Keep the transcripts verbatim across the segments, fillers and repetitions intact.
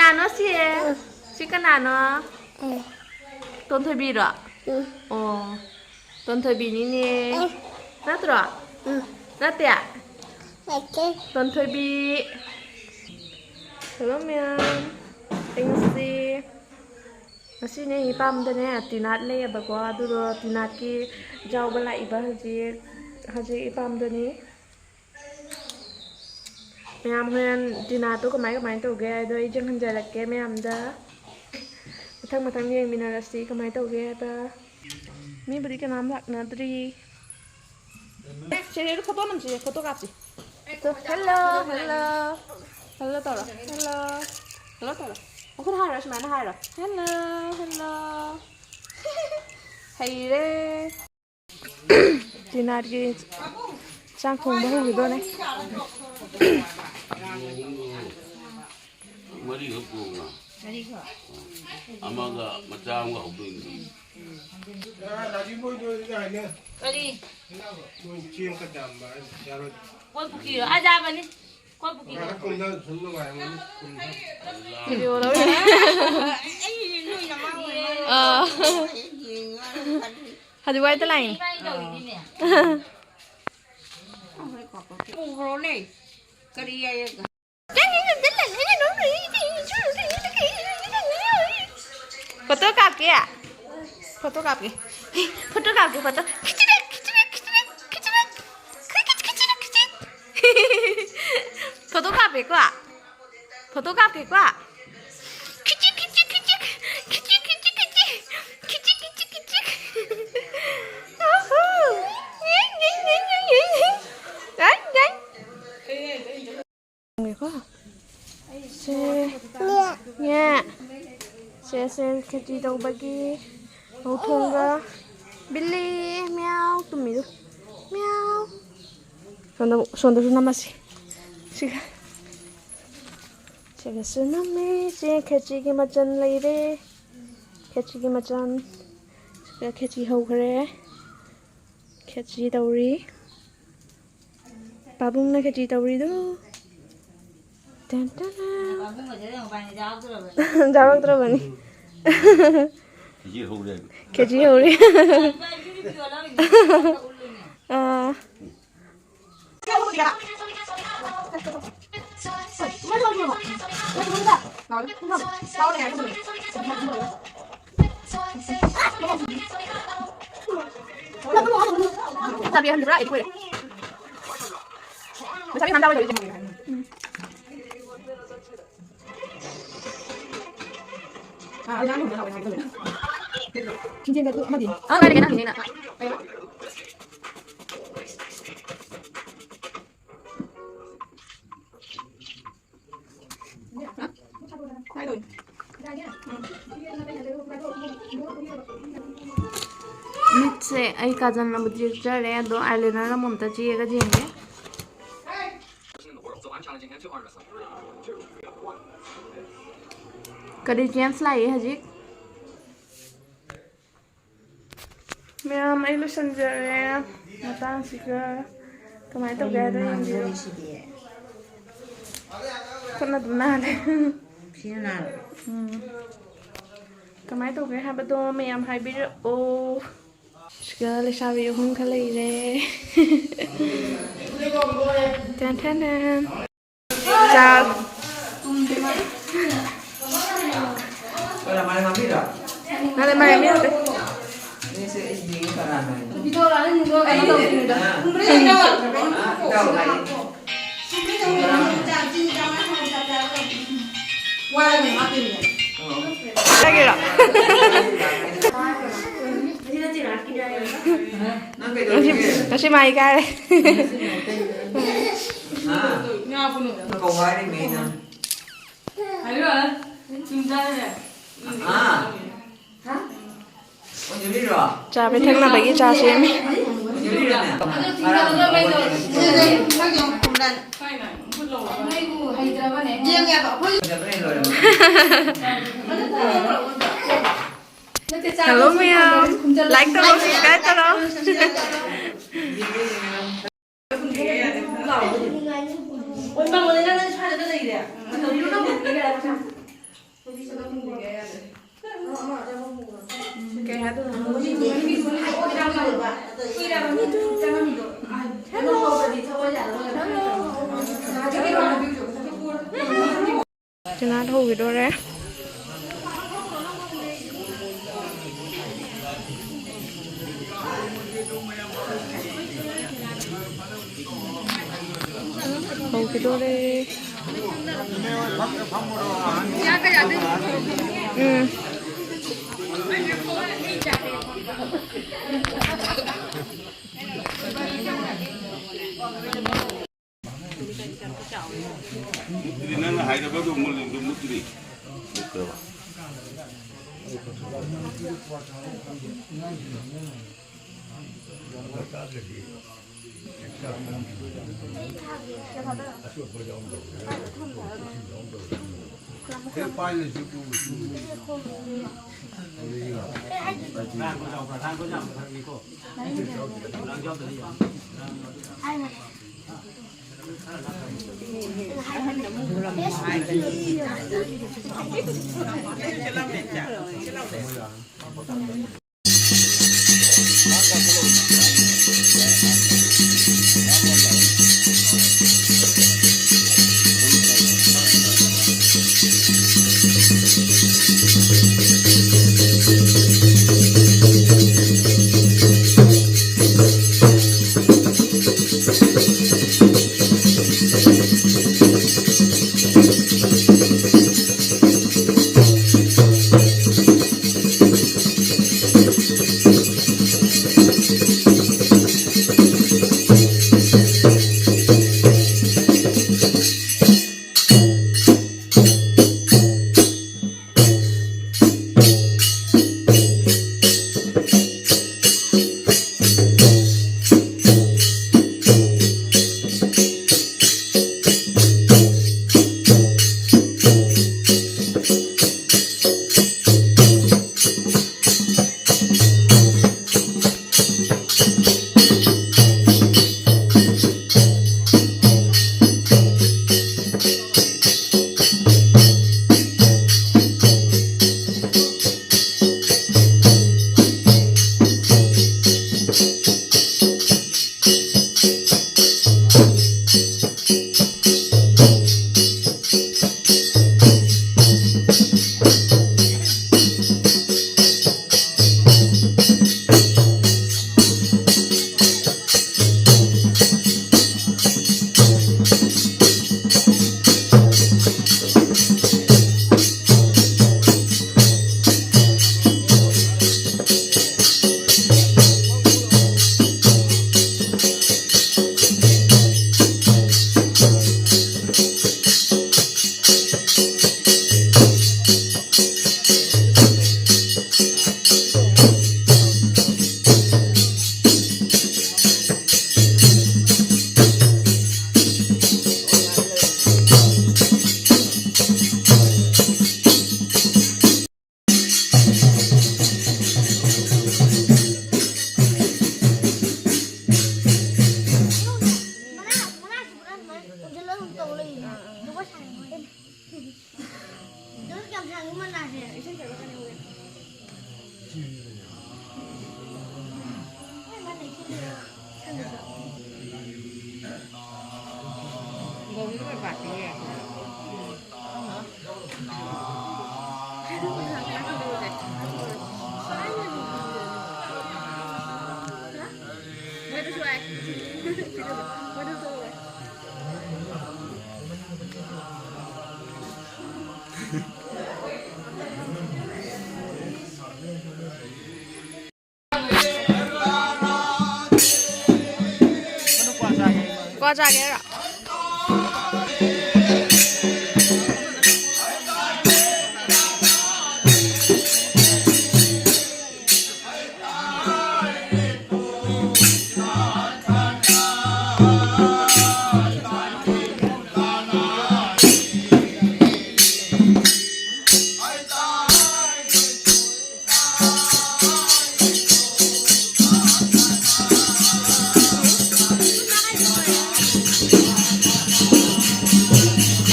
ꯀꯅꯥꯅꯣ ꯁꯤ? ꯁꯤ ꯀꯅꯥꯅꯣ? ꯇꯣꯟꯊꯣꯏꯕꯤꯔꯣ? ꯑꯣ, ꯇꯣꯟꯊꯣꯏꯕꯤꯅꯤꯅꯦ꯫ ꯅꯠꯇ꯭ꯔꯣ? ꯅꯠꯇꯦ? ꯇꯣꯟꯊꯣꯏꯕꯤ꯫ Hello ꯃꯌꯥꯝ꯫ ꯑꯩ ꯉꯁꯤ, ꯉꯁꯤꯅꯦ ꯑꯩ ꯏꯄꯥꯝꯗꯅꯦ ꯇꯤꯅꯥꯠ ꯂꯩꯌꯦꯕꯀꯣ꯫ ꯑꯗꯨꯗꯣ ꯇꯤꯅꯥꯠꯀꯤ ꯌꯥꯎꯕ ꯂꯥꯛꯏꯕ ꯍꯧꯖꯤꯛ, ꯍꯧꯖꯤꯛ ꯏꯄꯥꯝꯗꯅꯤ꯫ ꯃꯌꯥꯝ ꯍꯣꯔꯦꯟ ꯇꯤꯅꯥꯠꯇꯣ ꯀꯃꯥꯏ ꯀꯃꯥꯏꯅ ꯇꯧꯒꯦ ꯍꯥꯏꯗꯣ ꯑꯩ ꯌꯦꯡꯍꯟꯖꯔꯛꯀꯦ ꯃꯌꯥꯝꯗ꯫ ꯃꯊꯪ ꯃꯊꯪ ꯌꯦꯡꯃꯤꯟꯅꯔꯁꯤ ꯀꯃꯥꯏꯅ ꯇꯧꯒꯦ ꯍꯥꯏꯕ꯫ ꯃꯤꯕꯨꯗꯤ ꯀꯅꯥꯝ ꯂꯥꯛꯅꯗ꯭ꯔꯤ꯫ ꯁꯦ, ꯁꯦ, ꯐꯣꯇꯣ ꯅꯝꯁꯤ, ꯐꯣꯇꯣ ꯀꯥꯞꯁꯤ꯫ Hello, hello. ꯍꯦꯜꯂꯣ ꯇꯧꯔꯣ, ꯍꯦꯜꯂꯣ꯫ ꯍꯦꯜꯂꯣ ꯇꯧꯔꯣ꯫ ꯃꯈꯨꯠ ꯍꯥꯏꯔꯣ, ꯁꯨꯃꯥꯏꯅ ꯍꯥꯏꯔꯣ꯫ Hello, hello. ꯍꯩꯔꯦ꯫ ꯇꯤꯅꯥꯠꯀꯤ ꯆꯥꯛ ꯊꯣꯡꯕ ꯍꯧꯈꯤꯗꯣꯔꯦ꯫ ꯃꯔꯤꯈꯛ ꯄꯨꯔꯛꯎꯅ꯫ ꯑꯃꯒ ꯃꯆꯥ ꯑꯃꯒ ꯍꯧꯗꯣꯏꯅꯤ꯫ ꯀꯔꯤ? ꯀꯣꯏ ꯄꯨꯈꯤꯔꯣ? ꯑꯖꯥꯕꯅꯤ꯫ ꯀꯣꯏ ꯄꯨꯈꯤꯔꯣ? ꯚꯤꯗꯤꯑꯣ ꯂꯧꯔꯤ꯫ ꯑꯥ꯫ ꯍꯧꯖꯤꯛ ꯋꯥꯏꯗ ꯂꯥꯛꯏꯅꯤ꯫ ꯄꯨꯈ꯭ꯔꯣꯅꯦ꯫ ꯀꯔꯤ ꯍꯥꯏꯌꯦ? ꯐꯣꯇꯣ ꯀꯥꯞꯀꯦ? ꯐꯣꯇꯣ ꯀꯥꯞꯀꯦ꯫ ꯐꯣꯇꯣ ꯀꯥꯞꯀꯦ, ꯐꯣꯇꯣ꯫ ꯈꯤꯇꯪ, ꯈꯤꯇꯪ, ꯈꯤꯇꯪ, ꯈꯤꯇꯪ, ꯈꯤꯇꯪ, ꯈꯤꯇꯪ, ꯈꯤꯇꯪ, ꯈꯤꯇꯪ꯫ ꯐꯣꯇꯣ ꯀꯥꯞꯀꯦꯀꯣ? ꯐꯣꯇꯣ ꯀꯥꯞꯀꯦꯀꯣ? ꯈꯤꯇꯪ, ꯈꯤꯇꯪ, ꯈꯤꯇꯪ, ꯈꯤꯇꯪ, ꯈꯤꯇꯪ, ꯈꯤꯇꯪ, ꯈꯤꯇꯪ, ꯈꯤꯇꯪ, ꯈꯤꯇꯪ꯫ ꯑꯍꯨ꯫ ꯌꯦꯡ, ꯌꯦꯡ, ꯌꯦꯡ, ꯌꯦꯡ, ꯌꯦꯡ꯫ ꯌꯦꯡ, ꯌꯦꯡ꯫ ꯌꯦꯡꯉꯦꯀꯣ꯫ ꯁꯦ, ꯅꯦ꯫ ꯁꯦ, ꯁꯦ, ꯈꯦꯆꯤ ꯇꯧꯕꯒꯤ ꯃꯧ ꯊꯣꯡꯒ ꯕꯤꯜꯂꯤ, ꯃꯤꯌꯥꯎ, ꯇꯨꯝꯃꯤꯗꯨ꯫ ꯃꯤꯌꯥꯎ꯫ ꯁꯣꯝꯗ, ꯁꯣꯝꯗꯁꯨ ꯅꯝꯃꯁꯤ꯫ ꯁꯤꯒ꯫ ꯁꯤꯒꯁꯨ ꯅꯝꯃꯦ꯫ ꯁꯦ, ꯈꯦꯆꯤꯒꯤ ꯃꯆꯜ ꯂꯩꯔꯦ꯫ ꯈꯦꯆꯤꯒꯤ ꯃꯆꯜ꯫ ꯁꯤꯒ ꯈꯦꯆꯤ ꯍꯧꯈ꯭ꯔꯦ꯫ ꯈꯦꯆꯤ ꯇꯧꯔꯤ꯫ ꯄꯥꯕꯨꯡꯅ ꯈꯦꯆꯤ ꯇꯧꯔꯤꯗꯣ꯫ Ten ten ten. ꯌꯥꯎꯔꯛꯇ꯭ꯔꯕꯅꯤ꯫ ꯀꯦꯖꯤ ꯍꯧꯔꯦ꯫ ꯀꯦꯖꯤ ꯍꯧꯔꯦ꯫ ꯑꯥ꯫ ꯂꯩꯁꯥꯕꯤ ꯑꯍꯟꯗꯤ ꯄꯨꯔꯥ ꯑꯦꯗꯤꯛ ꯑꯣꯏꯔꯦ꯫ ꯂꯩꯁꯥꯕꯤ ꯑꯍꯟ ꯆꯥꯕ ꯂꯣꯏꯔꯦ꯫ ꯑꯥ, ꯀꯥꯏꯗꯒꯤ ꯅꯪ ꯍꯪꯉꯤꯅ? ꯃꯤꯠꯁꯦ ꯑꯩ ꯀꯥꯖꯜꯅꯕꯨꯗꯤ ꯌꯦꯛꯆꯔꯦ, ꯑꯗꯣ ꯑꯥꯏꯂꯥꯏꯅꯔ ꯑꯃ ꯑꯝꯇ ꯆꯤꯛꯑꯒ ꯌꯦꯡꯒꯦ꯫ ꯀꯔꯤ ꯆꯦꯟꯖ ꯂꯥꯛꯏ ꯍꯧꯖꯤꯛ? ꯃꯌꯥꯝ, ꯑꯩ ꯂꯣꯏꯁꯤꯟꯖꯔꯦ꯫ ꯃꯇꯥꯡꯁꯤꯒ ꯀꯃꯥꯏꯅ ꯇꯧꯒꯦ ꯍꯥꯏꯗꯣ ꯌꯦꯡꯕꯤꯔꯣ꯫ ꯈꯨꯠꯅ ꯑꯗꯨꯝ ꯅꯥꯜꯂꯦ꯫ ꯎꯝ꯫ ꯀꯃꯥꯏꯅ ꯇꯧꯒꯦ ꯍꯥꯏꯕꯗꯣ ꯃꯌꯥꯝ ꯍꯥꯏꯕꯤꯔꯛꯑꯣ꯫ ꯁꯤꯒ ꯂꯩꯁꯥꯕꯤ ꯑꯍꯨꯝꯒ ꯂꯩꯔꯦ꯫ Ten ten ten. ꯆꯥꯎ꯫ ꯀꯅꯥ ꯃꯥꯏ ꯉꯥꯡꯕꯤꯔꯣ? ꯅꯪꯅ ꯃꯥꯏ ꯉꯥꯡꯕꯤꯔꯣ꯫ ꯏꯅꯦꯁꯦ ꯑꯩ ꯌꯦꯡꯉꯤ ꯀꯅꯥꯅꯣ? ꯑꯥ, ꯑꯥ, ꯏꯇꯥꯎ ꯍꯥꯏꯌꯦ꯫ ꯋꯥꯔꯒꯅꯤ ꯃꯥ ꯇꯨꯝꯃꯤꯅꯦ꯫ ꯍꯥꯏꯒꯦꯔꯣ? ꯅꯪ ꯀꯩꯗꯧꯔꯤꯒꯦ? ꯉꯁꯤ ꯃꯥ ꯏꯀꯥꯏꯔꯦ꯫ ꯍꯥ? ꯉꯥ ꯄꯨꯅꯨ꯫ ꯅꯪ ꯀꯧ ꯍꯥꯏꯔꯤꯃꯦ ꯑꯩꯅ꯫ ꯍꯥꯏꯔꯣ, ꯆꯨꯝꯗ꯭ꯔꯅꯦ? ꯍꯥ? ꯆꯥ ꯄꯤꯊꯛꯅꯕꯒꯤ ꯆꯥ ꯁꯦꯝꯃꯤ꯫ Hello ꯃꯌꯥꯝ, like ꯇꯧꯔꯣ, subscribe ꯇꯧꯔꯣ꯫ ꯑꯣꯏ, ꯃꯉꯣꯟꯗ ꯅꯪ ꯁ꯭ꯋꯥꯏꯗ ꯂꯩꯔꯦ꯫ ꯁꯤꯅ ꯍꯧꯈꯤꯗꯣꯔꯦ꯫ ꯍꯧꯈꯤꯗꯣꯔꯦ꯫ ꯎꯝ꯫ ꯑꯗꯨꯗꯤ ꯅꯪꯅ ꯍꯥꯏꯔꯕꯗꯨ ꯃꯨꯜꯂꯤꯗꯨ ꯃꯨꯠꯇ꯭ꯔꯤ꯫ ꯀ꯭ꯋꯥ ꯆꯥꯒꯦ ꯍꯥꯏꯔꯣ?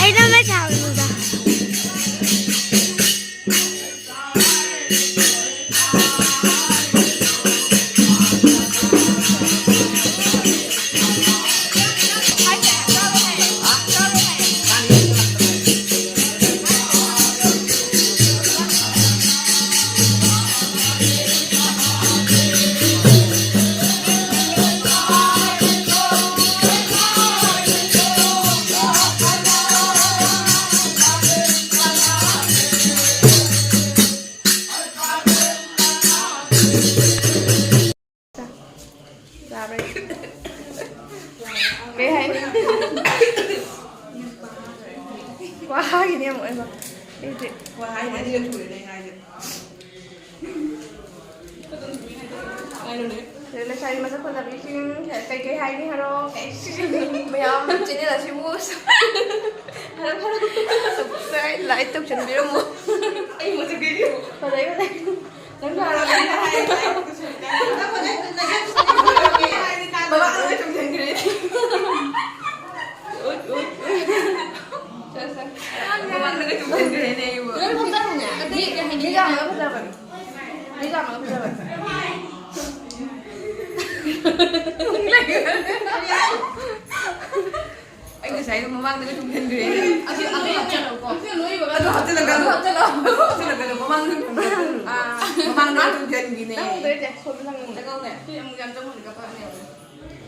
ꯑꯩꯅ ꯃꯆꯥ ꯑꯣꯏꯕꯗ꯫ ꯌꯥꯕ꯭ꯔꯥ? ꯀꯩ ꯍꯥꯏꯅꯤ? ꯋꯥ ꯍꯥꯏꯒꯤꯅꯤ ꯑꯃꯨꯛ ꯑꯩꯕ꯫ ꯑꯩꯗꯤ ꯋꯥ ꯍꯥꯏꯅꯤ, ꯑꯅꯤꯔꯛ ꯁꯨꯔꯦ ꯅꯪ ꯍꯥꯏꯁꯦ꯫ ꯍꯥꯏꯔꯣꯅꯦ꯫ ꯂꯩꯁꯥꯕꯤ ꯃꯁꯛ ꯐꯖꯕꯤꯁꯤꯡ ꯀꯩꯀꯩ ꯍꯥꯏꯅꯤ ꯍꯥꯏꯔꯣ? ꯃꯌꯥꯝ ꯆꯦꯅꯦꯜ ꯑꯁꯤꯕꯨ ꯍꯥꯏꯔꯣ, ꯍꯥꯏꯔꯣ꯫ Subscribe, like ꯇꯧꯁꯟꯕꯤꯔꯝꯃꯣ꯫ ꯑꯩ ꯃꯁꯛ ꯀꯩꯗꯤ? ꯐꯖꯩ, ꯐꯖꯩ꯫ ꯅꯪꯁꯨ ꯍꯥꯏꯔꯣ꯫ ꯃꯃꯥꯡꯗ ꯆꯨꯝꯁꯤꯟꯈ꯭ꯔꯦ꯫ ꯎꯠ, ꯎꯠ, ꯎꯠ꯫ ꯆꯠ, ꯆꯠ꯫ ꯃꯃꯥꯡꯗꯒ ꯆꯨꯝꯁꯤꯟꯈ꯭ꯔꯦꯅꯦ ꯑꯩꯕꯨ꯫ ꯅꯪ ꯐꯝꯗꯔꯣꯅꯦ꯫ ꯃꯤ, ꯃꯤ ꯂꯥꯛꯑꯒ ꯐꯖꯕꯅꯤ꯫ ꯃꯤ ꯂꯥꯛꯑꯒ ꯐꯖꯕꯅꯤ꯫ ꯉꯁꯥꯏꯗꯣ ꯃꯃꯥꯡꯗꯒ ꯊꯨꯝꯖꯤꯟꯈ꯭ꯔꯦ꯫ ꯑꯗꯨ, ꯑꯗꯨ ꯍꯥꯞꯆꯜꯂꯣ꯫ ꯑꯗꯨ ꯍꯥꯞꯆꯜꯂꯒ ꯑꯗꯨ ꯍꯥꯞꯆꯜꯂꯣ꯫ ꯍꯥꯞꯆꯜꯂꯒ ꯑꯗꯨ ꯃꯃꯥꯡꯗ ꯊꯨꯝꯖꯤꯟꯈ꯭ꯔꯦ꯫ ꯑꯥ꯫ ꯃꯃꯥꯡꯗ ꯊꯨꯝꯖꯤꯟꯈꯤꯅꯦ꯫ ꯅꯪ ꯎꯗꯣꯏꯁꯦ, ꯁꯣꯝꯗ ꯅꯪ ꯎꯗꯣꯏꯁꯦ꯫ ꯆꯪꯉꯧꯅꯦ꯫ ꯁꯤ ꯑꯃꯨꯛ ꯌꯥꯝ ꯆꯪꯉꯨꯅꯤ, ꯀꯥꯄꯛꯑꯅꯦꯕ꯫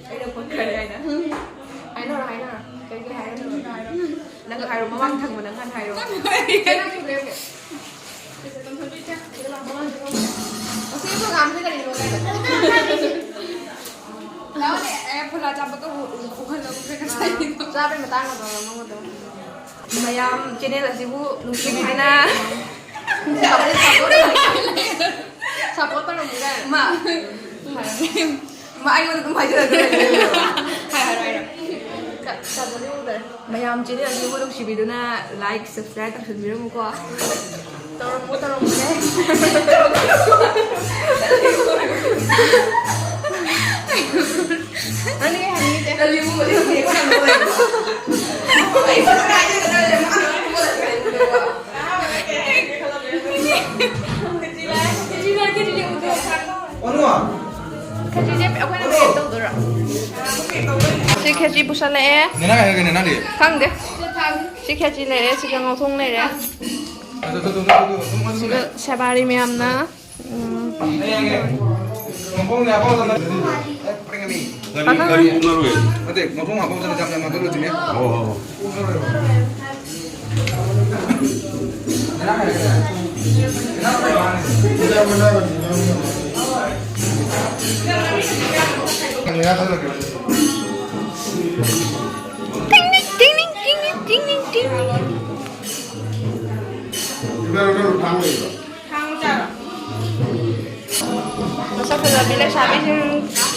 ꯑꯩꯅ ꯐꯣꯟ ꯈꯔ ꯍꯥꯏꯅ꯫ ꯍꯥꯏꯅꯔꯣ, ꯍꯥꯏꯅꯔꯣ꯫ ꯀꯩꯀꯩ ꯍꯥꯏꯔꯣ? ꯅꯪ ꯍꯥꯏꯔꯣ, ꯃꯃꯥꯡ ꯊꯪꯕ ꯅꯪ ꯍꯥꯟꯅ ꯍꯥꯏꯔꯣ꯫ ꯀꯩꯅꯣ ꯇꯧꯗꯣꯏꯁꯦ꯫ ꯑꯁꯤ ꯄ꯭ꯔꯣꯒ꯭ꯔꯥꯝꯁꯦ ꯀꯔꯤꯅꯣ ꯀꯥꯏꯅ꯫ ꯂꯥꯛꯑꯣꯅꯦ, ꯑꯦ, ꯐꯣꯂꯥ ꯆꯥꯕꯗꯣ ꯎ-, ꯎ-, ꯎꯍꯜꯂꯣ, ꯉꯁꯥꯏꯒꯤꯗꯣ꯫ ꯆꯥꯕꯩ ꯃꯇꯥꯡꯗ ꯅꯉꯣꯟꯗ꯫ ꯃꯌꯥꯝ ꯆꯦꯅꯦꯜ ꯑꯁꯤꯕꯨ ꯅꯨꯡꯁꯤꯕꯤꯗꯨꯅ ꯁꯞꯄꯣꯔꯠ ꯇꯧꯔꯝꯃꯨ ꯀꯥꯏꯅ꯫ ꯃꯥ꯫ ꯃꯥ ꯑꯩꯉꯣꯟꯗ ꯑꯗꯨꯝ ꯍꯥꯏꯖꯔꯛꯀꯅꯤ꯫ ꯍꯥꯏꯔꯣ, ꯍꯥꯏꯔꯣ, ꯍꯥꯏꯔꯣ꯫ ꯀ-, ꯀꯗꯧꯔꯤ ꯎꯗ꯭ꯔꯦ꯫ ꯃꯌꯥꯝ ꯆꯦꯅꯦꯜ ꯑꯁꯤꯕꯨ ꯅꯨꯡꯁꯤꯕꯤꯗꯨꯅ ꯂꯥꯏꯛ, ꯁꯕꯁꯀ꯭ꯔꯥꯏꯕ ꯇꯧꯁꯟꯕꯤꯔꯝꯃꯨꯀꯣ꯫ ꯇꯧꯔꯝꯃꯣ, ꯇꯧꯔꯝꯃꯣ꯫ ꯅꯪꯗꯤ ꯀꯩ ꯍꯥꯏꯅꯤꯡꯉꯤꯁꯦ? ꯈꯦꯆꯤꯁꯦ ꯑꯩꯈꯣꯏꯅ ꯄꯦꯛ ꯇꯧꯗꯣꯏꯔꯣ? ꯁꯤ ꯈꯦꯆꯤ ꯄꯨꯁꯜꯂꯛꯑꯦ꯫ ꯅꯦꯅꯥ ꯀꯩ ꯍꯥꯏꯔꯒꯦ, ꯅꯦꯅꯥꯗꯤ? ꯈꯪꯗꯦ꯫ ꯁꯤ ꯈꯦꯆꯤ ꯂꯩꯔꯦ, ꯁꯤꯒ ꯉꯧꯊꯣꯡ ꯂꯩꯔꯦ꯫ ꯑꯗꯨ, ꯑꯗꯨ, ꯑꯗꯨ, ꯑꯗꯨ, ꯑꯗꯨ, ꯑꯗꯨ, ꯑꯗꯨ, ꯁꯤꯒ ꯁꯦꯕꯥꯔꯤ ꯃꯌꯥꯝꯅ꯫ ꯎꯝ꯫ ꯉꯧꯊꯣꯡ ꯍꯥꯞꯄ ꯃꯇꯝꯗ ꯒꯥꯔꯤ, ꯄꯥꯈꯪ ꯒꯥꯔꯤ ꯄꯨꯅꯔꯣꯏ꯫ ꯅꯠꯇꯦ, ꯉꯧꯊꯣꯡ ꯍꯥꯞꯄ ꯃꯇꯝꯗ ꯌꯥꯝ ꯌꯥꯝ ꯍꯥꯞꯆꯜꯂꯣꯏꯗꯣꯏꯅꯦ꯫ ꯍꯣꯏ, ꯍꯣꯏ, ꯍꯣꯏ꯫ ꯇꯤꯡ, ꯇꯤꯡ, ꯇꯤꯡ꯫ ꯃꯁꯛ ꯐꯖꯕꯤ ꯂꯩꯁꯥꯕꯤꯁꯤꯡ꯫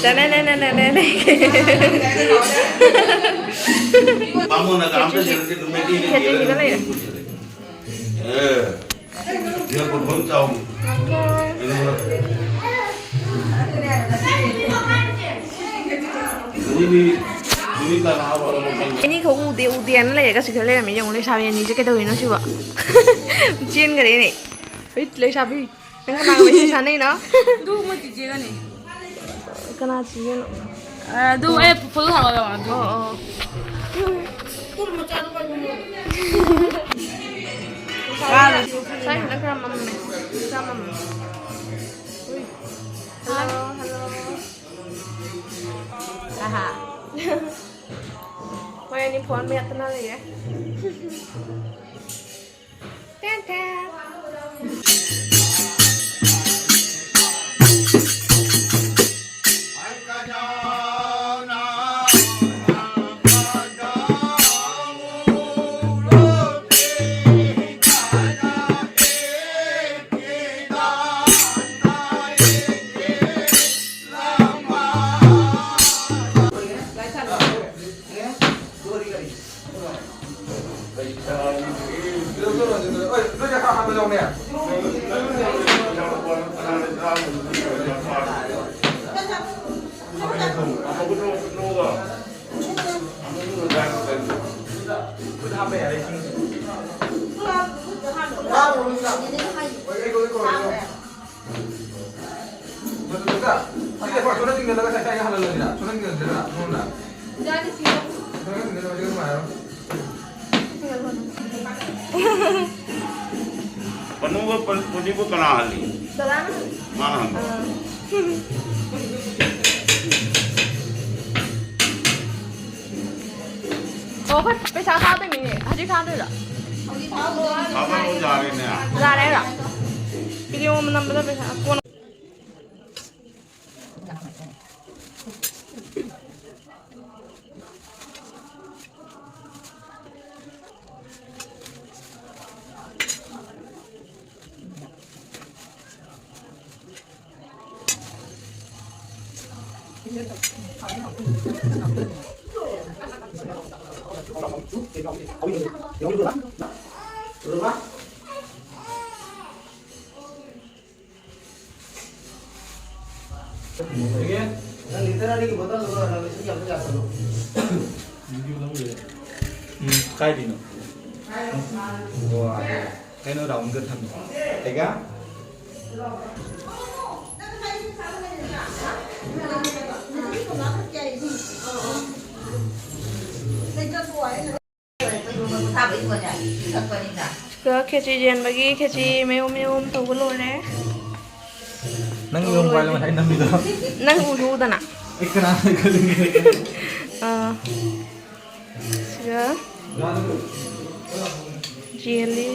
ꯇꯅꯦꯅꯦꯅꯦꯅꯦꯅꯦ꯫ ꯕꯥꯃꯣꯟꯅꯒ ꯑꯝꯇ ꯈꯦꯆ꯭ꯔꯤꯁꯤ-, ꯌꯦꯡꯉꯛꯀꯦ, ꯅꯨꯃꯤꯠ ꯅꯤꯅꯤ ꯈꯦꯆ꯭ꯔꯤꯁꯤꯒ ꯂꯩꯔꯦ꯫ ꯑꯦ, ꯌꯦꯡꯉꯛꯄ ꯐꯝ ꯆꯥꯎ꯫ ꯅꯤꯅꯤ, ꯅꯤꯅꯤ ꯀꯅꯥ ꯍꯧꯔꯕ ꯈꯪꯗꯦ꯫ ꯑꯅꯤꯈꯛ ꯎꯗꯦ, ꯎꯗꯦꯅ ꯂꯩꯔꯒ ꯁꯤꯗ ꯂꯩꯔꯝꯃꯦ꯫ ꯌꯦꯡꯉꯨ, ꯂꯩꯁꯥꯕꯤ ꯑꯅꯤꯁꯦ ꯀꯩꯗꯧꯔꯤꯅꯣ ꯁꯤꯕꯣ? ꯆꯦꯟꯈꯔꯦꯅꯦ꯫ ꯍꯩꯠ, ꯂꯩꯁꯥꯕꯤ꯫ ꯅꯪ ꯀꯅꯥꯒ ꯋꯥꯔꯤ ꯁꯥꯟꯅꯩꯅꯣ? ꯑꯗꯨ ꯃꯣꯏ ꯆꯤꯆꯦꯒꯅꯦ꯫ ꯀꯅꯥ ꯆꯤꯆꯦꯅꯣ? ꯑꯗꯨ ꯑꯩ ꯐꯣꯇꯣ ꯊꯥꯒꯠꯂꯣ, ꯑꯗꯨ꯫ ꯑꯣ, ꯑꯣ꯫ ꯉꯁꯥꯏ ꯈꯤꯇꯪ ꯈꯔ ꯃꯝꯃꯦ꯫ ꯈꯔ ꯃꯝꯃꯦ꯫ Hello, hello. ꯑꯍꯥ꯫ ꯃꯣꯏ ꯑꯅꯤ ꯐꯣꯟ ꯃꯦꯠꯇꯅ ꯂꯩꯔꯦ꯫ Ten ten. ꯄꯅꯨꯒ ꯄ-, ꯄꯨꯅꯤꯕꯨ ꯀꯅꯥ ꯍꯜꯂꯤ? ꯗꯗꯥꯅ ꯍꯜꯂꯤ꯫ ꯃꯥꯅ ꯍꯟꯕ꯭ꯔꯣ? ꯑꯥ꯫ ꯑꯣ, ꯑꯩꯈꯣꯏ ꯄꯩꯁꯥ ꯊꯥꯗꯣꯏꯅꯤꯅꯦ꯫ ꯍꯧꯖꯤꯛ ꯊꯥꯗꯣꯏꯔꯣ? ꯊꯥꯗꯣꯛꯑꯣ, ꯌꯥꯔꯦꯅꯦ꯫ ꯌꯥꯔꯦ ꯍꯥꯏꯔꯣ? ꯚꯤꯗꯤꯑꯣ ꯑꯃ ꯅꯝꯕꯗ ꯄꯩꯁꯥ ꯀꯣꯟꯅ ꯅꯪ ꯂꯤꯇꯔ ꯑꯅꯤꯒꯤ ꯕꯣꯇꯜꯗꯨꯒ ꯔꯥꯃꯦꯁꯟꯒꯤ ꯑꯝꯇ ꯌꯥꯁꯜꯂꯣ꯫ ꯎꯝ, ꯀꯥꯏꯗꯩꯅꯣ? ꯑꯣ, ꯑꯗꯣ ꯀꯩꯅꯣ ꯔꯥꯍꯨꯜꯒ ꯊꯝꯃꯤ꯫ ꯀꯩꯒ? ꯁꯤꯒ ꯈꯦꯆꯤ ꯌꯦꯟꯕꯒꯤ ꯈꯦꯆꯤ ꯃꯌꯨꯝ ꯃꯌꯨꯝ ꯇꯧꯕ ꯂꯣꯏꯔꯦ꯫ ꯅꯪ ꯌꯣꯡ ꯄꯥꯏ ꯂꯣꯏ ꯍꯥꯏ ꯅꯝꯃꯤꯗꯣ꯫ ꯅꯪ ꯎꯍꯧꯗꯅ꯫ ꯑꯩ ꯀꯅꯥꯅ ꯈꯜꯂꯤꯅꯦ? ꯑꯥ꯫ ꯁꯤꯒ ꯖꯦꯂꯤ꯫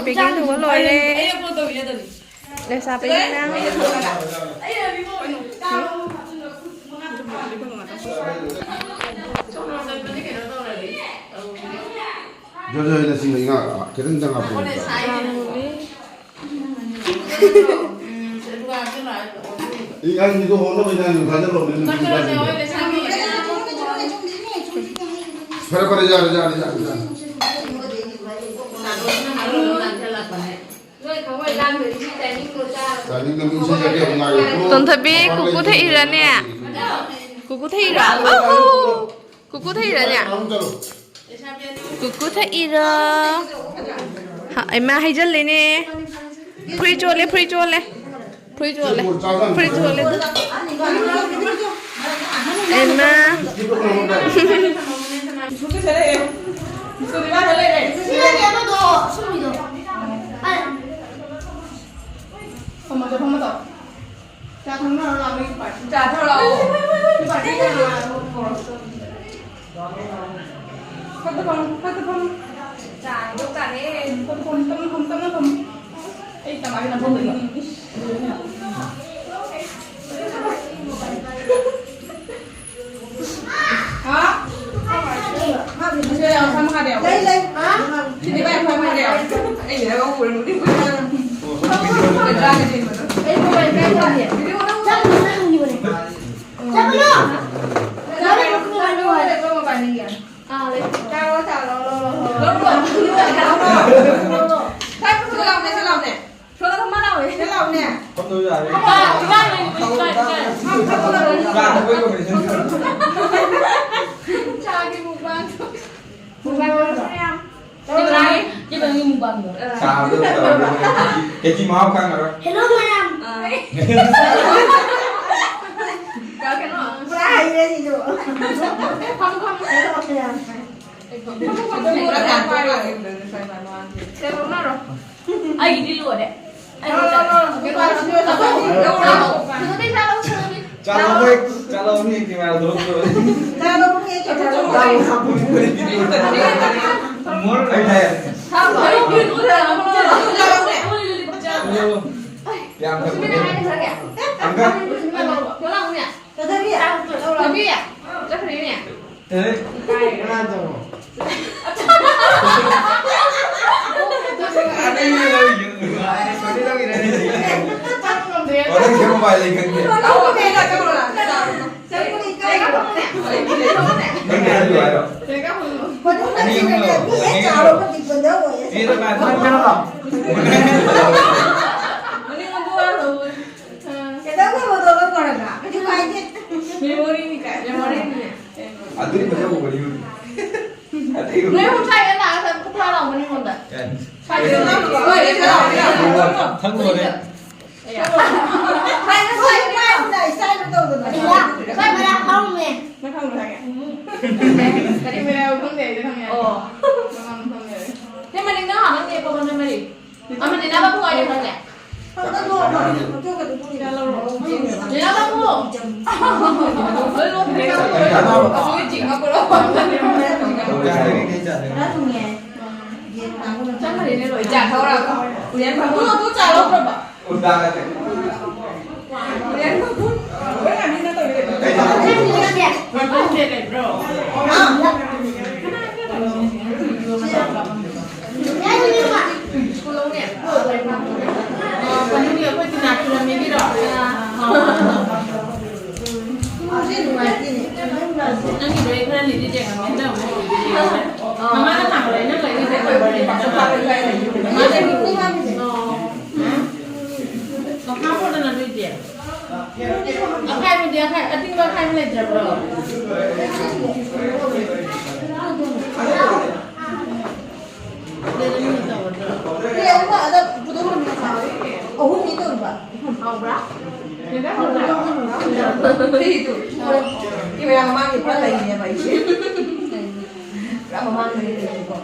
Packing ꯇꯧꯕ ꯂꯣꯏꯔꯦ꯫ ꯑꯩ ꯑꯞꯂꯣꯗ ꯇꯧꯕꯤꯒꯗꯕꯅꯤ꯫ ꯂꯩꯁꯥꯕꯤꯒꯤꯅ꯫ ꯖꯣ, ꯖꯣ, ꯖꯣ, ꯁꯤꯡ ꯉꯥ ꯈꯤꯇꯪ ꯆꯪꯉꯛꯄꯅꯦ꯫ ꯏ ꯉꯥꯒꯤꯗꯣ ꯍꯣꯠꯅꯕ ꯏꯟꯖꯥꯡ ꯊꯥꯖꯜꯂꯣ꯫ ꯐꯔꯦ, ꯐꯔꯦ, ꯌꯥꯔꯦ, ꯌꯥꯔꯦ, ꯌꯥꯔꯦ, ꯌꯥꯔꯦ꯫ ꯇꯥꯏꯃꯤꯡꯗꯣ ꯃꯤ ꯁꯤꯟꯖꯒꯦ ꯑꯃꯨꯛ ꯉꯥꯏꯌꯨꯀꯣ꯫ ꯇꯣꯟꯊꯕꯤ, ꯀꯨꯀꯨ ꯊꯛꯏꯔꯅꯦ? ꯀꯨꯀꯨ ꯊꯛꯏꯔꯣ? ꯑꯧ! ꯀꯨꯀꯨ ꯊꯛꯏꯔꯅꯦ? ꯀꯨꯀꯨ ꯊꯛꯏꯔꯣ? ꯍ, ꯏꯃꯥ ꯍꯩꯖꯜꯂꯦꯅꯦ꯫ ꯐꯨꯔꯤꯠ ꯆꯣꯠꯂꯦ, ꯐꯨꯔꯤꯠ ꯆꯣꯠꯂꯦ꯫ ꯐꯨꯔꯤꯠ ꯆꯣꯠꯂꯦ꯫ ꯐꯨꯔꯤꯠ ꯆꯣꯠꯂꯦ ꯑꯗꯨ꯫ ꯏꯃꯥ꯫ ꯐꯝꯃꯣ, ꯐꯝꯃꯣ ꯇꯧ꯫ ꯆꯥ ꯊꯛꯅꯔꯣ ꯂꯥꯛꯑꯣ, ꯅꯣꯏꯒꯤ ꯄꯥꯔꯇꯤ꯫ ꯆꯥ ꯊꯛꯑꯣ ꯂꯥꯛꯑꯣ꯫ ꯅꯣꯏ ꯄꯥꯔꯇꯤ ꯀꯅꯥ ꯀꯅꯥ ꯀꯧꯔꯛꯇꯣꯏꯅꯣ? ꯐꯠꯇ ꯐꯝꯃꯨ, ꯐꯠꯇ ꯐꯝꯃꯨ꯫ ꯆꯥ ꯍꯩꯗꯣꯛ ꯇꯥꯔꯦ꯫ ꯐꯝ, ꯐꯝ, ꯐꯝ, ꯐꯝ, ꯐꯝ, ꯐꯝ꯫ ꯑꯩ ꯀꯃꯥꯏꯅ ꯐꯝꯗꯣꯏꯅꯣ? ꯍꯥ? ꯁꯤꯗ ꯌꯥꯎ, ꯁꯝ ꯍꯥꯠꯂꯦ ꯌꯥꯎ꯫ ꯂꯩ, ꯂꯩ꯫ ꯍꯥ? ꯁꯤꯗꯤ ꯚꯥꯏ ꯐꯝ ꯍꯥꯠꯂꯦ ꯌꯥꯎ꯫ ꯑꯩ ꯁꯤꯗ ꯌꯥꯎ ꯎꯔꯦ, ꯅꯣꯛꯅꯤꯡ ꯈꯨꯠ ꯌꯥꯎꯔꯦ꯫ ꯀꯩꯅꯣ? ꯑꯩ ꯃꯣꯕꯥꯏꯜ ꯀꯥꯏ ꯊꯝꯒꯦ? ꯆꯠꯂꯨ꯫ ꯆꯠꯂꯨ꯫ ꯆꯠꯂꯨ꯫ ꯂꯧꯔꯣ꯫ ꯁꯤ ꯂꯥꯎꯅꯦ, ꯁꯤ ꯂꯥꯎꯅꯦ꯫ ꯁꯣꯝꯗ ꯐꯝꯃ ꯂꯥꯎꯅꯦ꯫ ꯁꯤ ꯂꯥꯎꯅꯦ꯫ ꯐꯝꯗꯕ ꯌꯥꯔꯦ꯫ ꯏꯕꯥ, ꯏꯕꯥꯅꯤ ꯃꯨꯛꯕꯥꯡ, ꯏꯕꯥꯅꯤ꯫ ꯆꯥ ꯊꯛꯄꯩ ꯀꯣꯝꯕꯤꯅꯦꯁꯟ꯫ ꯆꯥꯒꯤ ꯃꯨꯛꯕꯥꯡ꯫ ꯃꯨꯛꯕꯥꯡ ꯇꯧꯔꯁꯦ ꯃꯌꯥꯝ꯫ ꯇꯧꯔꯁꯦ꯫ ꯏꯕꯥꯅꯤ ꯃꯨꯛꯕꯥꯡꯗꯣ꯫ ꯆꯥꯕꯗꯣ ꯇꯧꯔꯒ ꯀꯦꯖꯤ ꯃꯍꯥꯎ ꯈꯪꯉꯔꯣꯏ꯫ ꯍꯦꯜꯂꯣ ꯃꯌꯥꯝ꯫ ꯑꯥ꯫ ꯀꯩꯅꯣ꯫ ꯄꯨꯔꯥ ꯍꯩꯔꯦ ꯁꯤꯁꯨ꯫ ꯐꯝꯃꯨ, ꯐꯝꯃꯨ꯫ ꯍꯦꯜꯂꯣ ꯃꯌꯥꯝ꯫ ꯀꯩꯗꯧꯅꯔꯣ? ꯑꯩꯒꯤꯗꯤ ꯂꯣꯏꯔꯦ꯫ ꯆꯥ ꯂꯧꯕ ꯍꯦꯛ, ꯆꯥ ꯂꯧꯕ ꯍꯦꯛ ꯀꯦꯃꯦꯔꯥ ꯊꯣꯛꯂꯛꯇꯕ꯫ ꯆꯥ ꯂꯧꯕ ꯍꯦꯛ ꯀꯦꯃꯦꯔꯥ ꯊꯣꯛꯂꯛꯇꯕ꯫ ꯃꯣꯔ ꯑꯩ ꯍꯥꯏ꯫ ꯌꯥꯝ ꯐꯕꯅꯦ꯫ ꯑꯪꯀ꯫ ꯆꯠꯈ꯭ꯔꯦꯅꯦ꯫ ꯑꯦ? ꯀꯅꯥ ꯆꯪꯉꯣ? ꯑꯗꯩ ꯂꯧꯔꯤꯗꯨ꯫ ꯑꯗꯩ ꯂꯧꯔꯤꯗꯨ꯫ ꯑꯣ, ꯅꯪ ꯁꯦꯝꯕ ꯄꯥꯏ ꯂꯩ ꯈꯪꯗꯦ꯫ ꯅꯪ ꯀꯩ ꯍꯥꯏꯌꯨ ꯍꯥꯏꯔꯣ? ꯆꯦꯗ ꯄꯥꯏ꯫ ꯅꯪ ꯀꯩꯅꯣ ꯇꯧ꯫ ꯀꯩꯗꯧꯅꯕꯗꯣ ꯂꯧꯈ꯭ꯔꯒ? ꯀꯩꯁꯨ ꯀꯥꯏꯗꯦ꯫ ꯃꯦꯃꯣꯔꯤꯅꯤ ꯀꯥꯏ꯫ ꯃꯦꯃꯣꯔꯤꯅꯤ꯫ ꯑꯗꯨꯗꯤ ꯐꯖꯕ ꯋꯥꯔꯤ ꯑꯣꯏ꯫ ꯑꯇꯩ ꯅꯣꯏ ꯑꯍꯨꯝ ꯁ꯭ꯋꯥꯏꯗ ꯂꯥꯛꯑꯒ ꯊꯛꯄ ꯊꯥ ꯂꯥꯎꯕꯅꯤ ꯑꯩꯉꯣꯟꯗ꯫ ꯀꯥꯏ? ꯁ꯭ꯋꯥꯏꯗ ꯂꯥꯛꯑꯣ꯫ ꯍꯣꯏ, ꯁ꯭ꯋꯥꯏꯗ ꯂꯥꯛꯑꯣ꯫ ꯊꯛꯂꯣꯏꯔꯦ꯫ ꯁ꯭ꯋꯥꯏꯗ, ꯁ꯭ꯋꯥꯏꯗ ꯂꯥꯛꯑꯣ꯫ ꯁ꯭ꯋꯥꯏꯗ ꯇꯧꯗꯅ꯫ ꯁ꯭ꯋꯥꯏꯗ ꯂꯥꯛꯑꯣ꯫ ꯅꯪ ꯈꯪꯕ꯭ꯔꯥ ꯍꯥꯏꯒꯦ? ꯀꯔꯤ ꯃꯌꯥꯝ ꯈꯪꯗꯦ ꯑꯩꯗꯤ ꯈꯪꯉꯦ꯫ ꯑꯣ꯫ ꯃꯃꯥꯡ ꯈꯪꯗꯦ꯫ ꯁꯤ ꯃꯅꯤꯡꯗ ꯍꯥꯟꯅ ꯂꯦꯞꯄꯣ, ꯅꯣꯏ ꯃꯔꯤ꯫ ꯑꯃꯗꯤ ꯅꯪ ꯄꯨꯡ ꯀꯌꯥ ꯐꯪꯉꯦ? ꯅꯪ ꯄꯨꯡ꯫ ꯆꯥꯛ ꯊꯧꯔꯒ꯫ ꯎꯔꯦꯟ ꯐꯝꯕꯨ꯫ ꯑꯗꯨ ꯆꯥ ꯂꯧꯈ꯭ꯔꯕ? ꯅꯪꯒꯤꯗꯣ ꯑꯩ ꯈꯔ ꯂꯤꯗꯤ ꯌꯦꯡꯉꯝꯃꯦ, ꯍꯟꯗꯛ ꯑꯃꯨꯛ ꯎꯗ꯭ꯔꯤ ꯌꯦꯡꯉꯦ꯫ ꯃꯃꯥꯅ ꯊꯥꯡꯕꯗ ꯑꯩꯅ ꯂꯩꯔꯤꯁꯦ ꯀꯩꯅꯣ? ꯃꯈꯥ ꯄꯣꯟꯗꯅ ꯑꯗꯨꯏꯗꯤ꯫ ꯑꯈꯥꯏꯕꯗꯤ ꯑꯈꯥꯏ-, ꯑꯇꯤꯡꯕ ꯑꯈꯥꯏꯕ ꯂꯩꯇ꯭ꯔꯕ꯭ꯔꯣ? ꯑꯗꯨꯗꯤ ꯅꯪꯅ ꯇꯧꯒꯗ꯭ꯔꯣ? ꯑꯦ, ꯑꯍꯨꯝ ꯑꯗ ꯄꯨꯊꯣꯛꯈ꯭ꯔꯃꯤꯅ ꯁꯥꯕ꯫ ꯑꯍꯨꯝꯅꯤ ꯇꯧꯔꯤꯕ꯫ ꯍꯥꯎꯕ꯭ꯔꯥ? ꯀꯦꯃꯦꯔꯥ ꯃꯃꯥꯡꯒꯤ ꯄꯨꯔꯥ ꯂꯩꯔꯤꯅꯦꯕ ꯑꯩꯁꯦ꯫ ꯄꯨꯔꯥ ꯃꯃꯥꯡꯗꯅꯦ ꯂꯩꯔꯤꯁꯦꯀꯣ꯫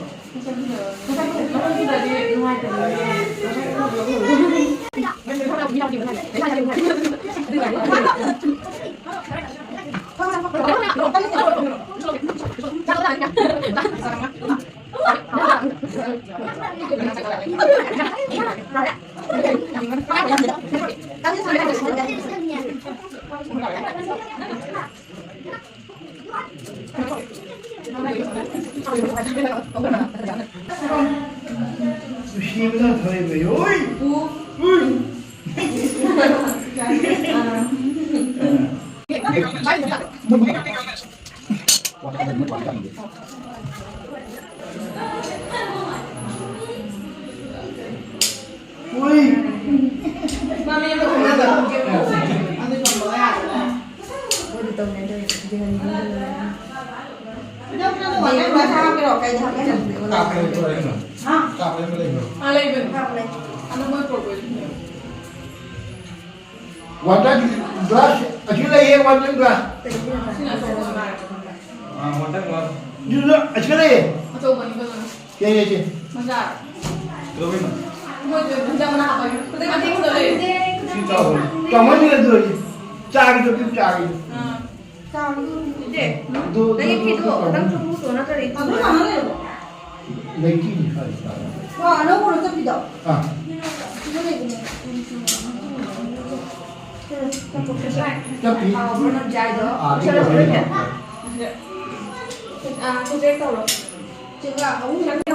ꯅꯨꯡꯁꯤꯕꯅ ꯊꯣꯏꯕ ꯑꯣꯏ꯫ ꯎꯏ꯫ ꯎꯏ꯫ ꯀꯥꯞꯄ ꯂꯩꯕ꯭ꯔꯣ? ꯀꯩꯗ ꯍꯥꯞꯀꯦ? ꯀꯥꯞꯄ ꯂꯩꯕ꯭ꯔꯣ? ꯍꯥ? ꯀꯥꯞꯄ ꯂꯩꯕ꯭ꯔꯣ? ꯑꯥ, ꯂꯩꯕꯅꯦ꯫ ꯀꯥꯞꯄ ꯂꯩ꯫ ꯑꯗꯣ ꯃꯣꯏ ꯄ꯭ꯔꯣꯕꯣꯏꯁꯅꯦ꯫ ꯋꯥꯇꯔ ꯒ꯭ꯂꯥꯁ ꯑꯁꯤ ꯂꯩꯌꯦ, ꯋꯥꯇꯔ ꯒ꯭ꯂꯥꯁ꯫ ꯁꯤꯅ ꯑꯆꯧꯕ ꯑꯃ꯫ ꯑꯥ, ꯋꯥꯇꯔ ꯒ꯭ꯂꯥꯁ꯫ ꯑꯗꯨꯗ ꯑꯁꯤ ꯂꯩꯌꯦ꯫ ꯑꯆꯧꯕꯅꯤ ꯀꯩꯅꯣ꯫ ꯁꯦ, ꯁꯦ, ꯁꯦ꯫ ꯃꯆꯥ꯫ ꯀꯩꯗꯧꯕꯩꯅꯣ? ꯃꯣꯏꯗꯣ ꯍꯟꯖꯥꯡ ꯃꯅꯥ ꯍꯥꯞꯄꯒꯤ꯫ ꯈꯨꯗꯩ ꯃꯇꯦꯛ ꯈꯛꯇ ꯂꯩ꯫ ꯁꯤ ꯆꯥꯎꯕꯅꯤ꯫ ꯆꯥꯎꯃꯟꯈ꯭ꯔꯦ ꯑꯗꯨ ꯑꯣꯏꯔꯗꯤ꯫ ꯆꯥꯒꯤꯗꯣ ꯑꯗꯨꯝ ꯆꯥꯒꯤꯗꯣ꯫ ꯑꯥ꯫ ꯆꯥꯎꯕꯗꯣ ꯅꯠꯇꯦ꯫ ꯑꯗꯨ, ꯅꯪꯒꯤ ꯑꯗꯨ, ꯐꯤꯗꯣ ꯑꯗꯨ, ꯈꯤꯇꯪ ꯆꯨꯝꯊꯣꯛꯇꯣ ꯅꯠꯇ꯭ꯔꯗꯤ ꯑꯗꯨ ꯃꯥꯟꯅ ꯂꯩꯔꯕꯣ? ꯂꯩꯇꯤꯅꯤ ꯁ꯭ꯋꯥꯏꯗ ꯆꯥꯕ꯫ ꯋꯥ, ꯑꯅꯧꯕꯔꯣ ꯆꯠꯄꯤꯗꯣ? ꯑꯥ꯫ ꯁꯤꯗ ꯂꯩꯕꯅꯦ꯫ ꯆꯠꯄꯤ꯫ ꯍꯥꯎꯕ꯭ꯔꯣ ꯅꯪ ꯆꯥꯏꯗꯣ? ꯑꯥ, ꯑꯗꯨ ꯆꯠꯂꯁꯤ ꯂꯣꯏꯔꯦ꯫ ꯑꯥ, ꯍꯧꯖꯤꯛ ꯇꯧꯔꯣ꯫ ꯆꯦꯒꯥ ꯑꯍꯨꯝ ꯅꯠꯇꯦ꯫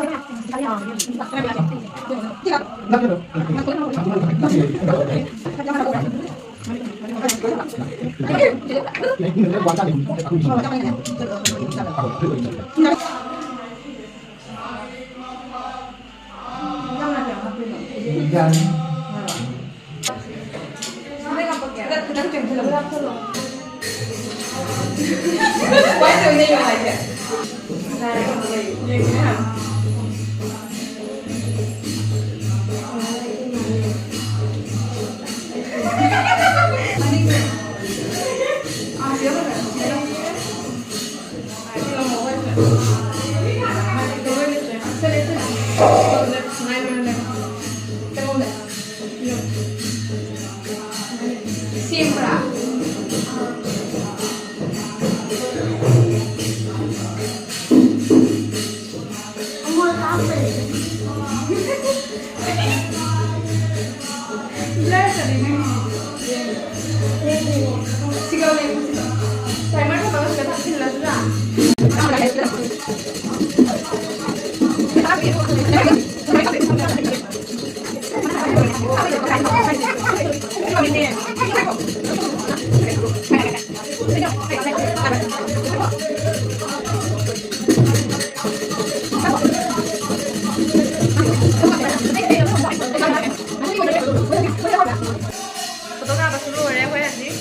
ꯌꯥꯅꯤ꯫ ꯀꯃꯥꯏꯅ ꯇꯧꯅꯤ ꯍꯥꯏꯁꯦ? ꯁꯦꯝꯕ꯭ꯔꯥ? ꯐꯣꯇꯣ ꯀꯥꯞꯄꯁꯨ ꯂꯣꯏꯔꯦ ꯑꯩꯈꯣꯏ ꯍꯧꯖꯤꯛ꯫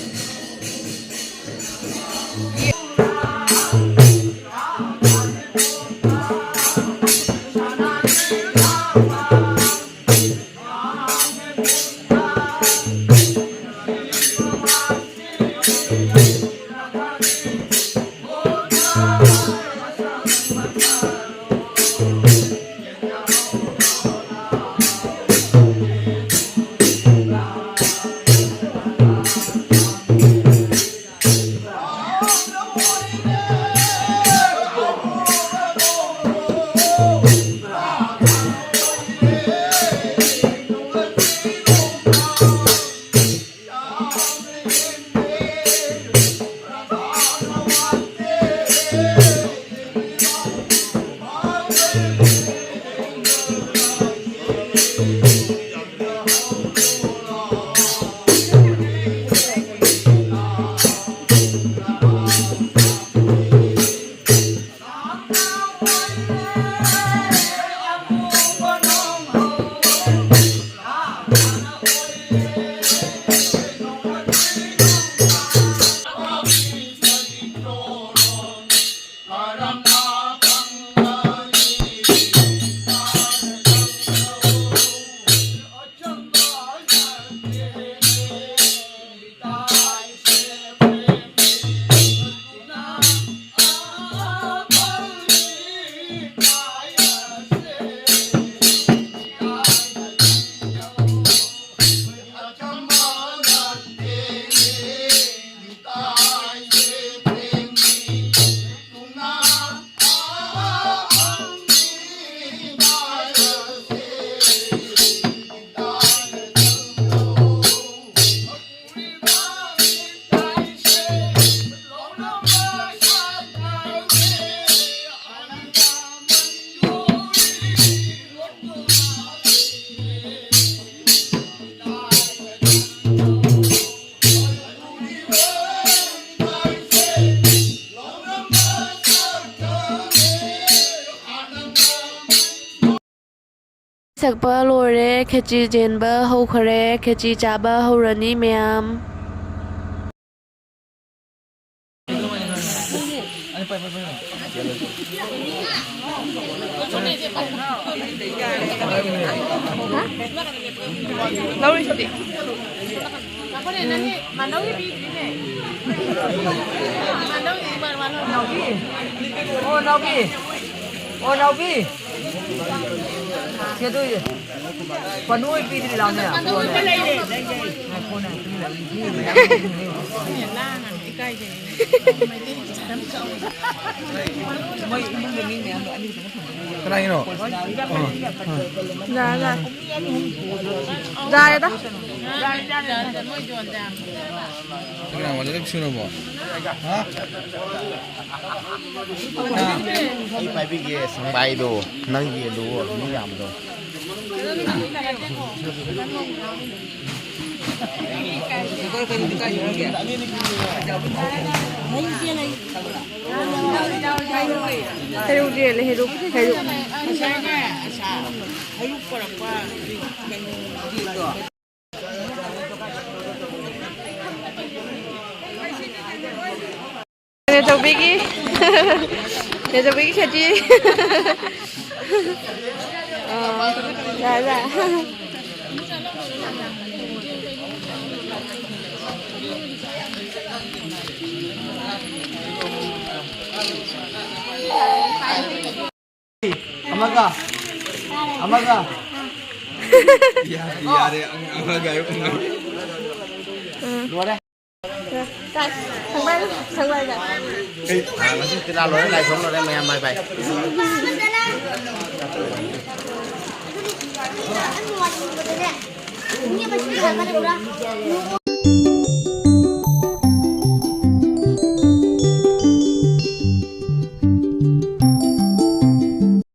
ꯊꯛꯄ ꯂꯣꯏꯔꯦ, ꯈꯦꯆꯤ ꯆꯦꯟꯕ ꯍꯧꯈꯔꯦ, ꯈꯦꯆꯤ ꯆꯥꯕ ꯍꯧꯔꯅꯤ ꯃꯌꯥꯝ꯫ ꯂꯧꯔꯤꯁꯤꯗꯤ꯫ ꯑꯩꯈꯣꯏꯅ ꯅꯪꯒꯤ ꯃꯅꯧꯒꯤ ꯄꯤꯗ꯭ꯔꯤꯅꯦ꯫ ꯃꯅꯧꯒꯤ ꯃꯅꯧ꯫ ꯅꯥꯎꯕꯤ꯫ ꯑꯣ, ꯅꯥꯎꯕꯤ꯫ ꯑꯣ, ꯅꯥꯎꯕꯤ꯫ ꯁꯦ, ꯑꯗꯨ ꯄꯅꯨ ꯍꯣꯏ ꯄꯤꯗ꯭ꯔꯤ ꯂꯥꯎꯅꯦ꯫ ꯄꯅꯨ ꯍꯣꯏ ꯂꯩꯔꯦ꯫ ꯉꯥꯏꯈꯣꯅꯦ꯫ ꯃꯣꯏ ꯏꯃꯨꯡꯒꯤ ꯃꯤ ꯃꯌꯥꯝꯗꯣ ꯑꯅꯤ ꯈꯛꯇꯪ ꯊꯝꯕꯅꯦ꯫ ꯀꯅꯥꯒꯤꯅꯣ? ꯑꯣ꯫ ꯌꯥꯔꯦ, ꯌꯥꯔꯦ꯫ ꯌꯥꯔꯦꯗ꯫ ꯀꯅꯥ ꯋꯥꯂꯦ ꯂꯣꯏ ꯁꯨꯅꯕꯣ? ꯍꯥ? ꯑꯩ ꯄꯥꯏꯕꯤꯒꯦ, ꯁꯪꯕꯥꯏꯗꯣ, ꯅꯪ ꯌꯦꯜꯂꯨ, ꯃꯤ ꯌꯥꯝꯕꯗꯣ꯫ ꯍꯩꯔꯨꯛ ꯌꯦꯜꯂꯦ, ꯍꯩꯔꯨꯛ, ꯍꯩꯔꯨꯛ꯫ ꯅꯦꯆꯧꯕꯤꯒꯤ, ꯅꯦꯆꯧꯕꯤꯒꯤ ꯈꯦꯆꯤ꯫ ꯑꯥ, ꯌꯥꯔꯦ, ꯌꯥꯔꯦ꯫ ꯑꯃꯒ꯫ ꯑꯃꯒ꯫ ꯌꯥꯔꯦ, ꯌꯥꯔꯦ, ꯑꯃꯒ ꯍꯥꯏꯌꯨ꯫ ꯂꯣꯏꯔꯦ꯫ ꯁꯪꯕꯥꯏ, ꯁꯪꯕꯥꯏꯗ꯫ ꯑꯩ ꯉꯁꯤ ꯇꯤꯂꯥ ꯂꯣꯏꯔꯦ, ꯂꯥꯏ ꯁꯣꯡ ꯂꯣꯏꯔꯦ, ꯃꯌꯥꯝ ꯕꯥꯏ ꯕꯥꯏ꯫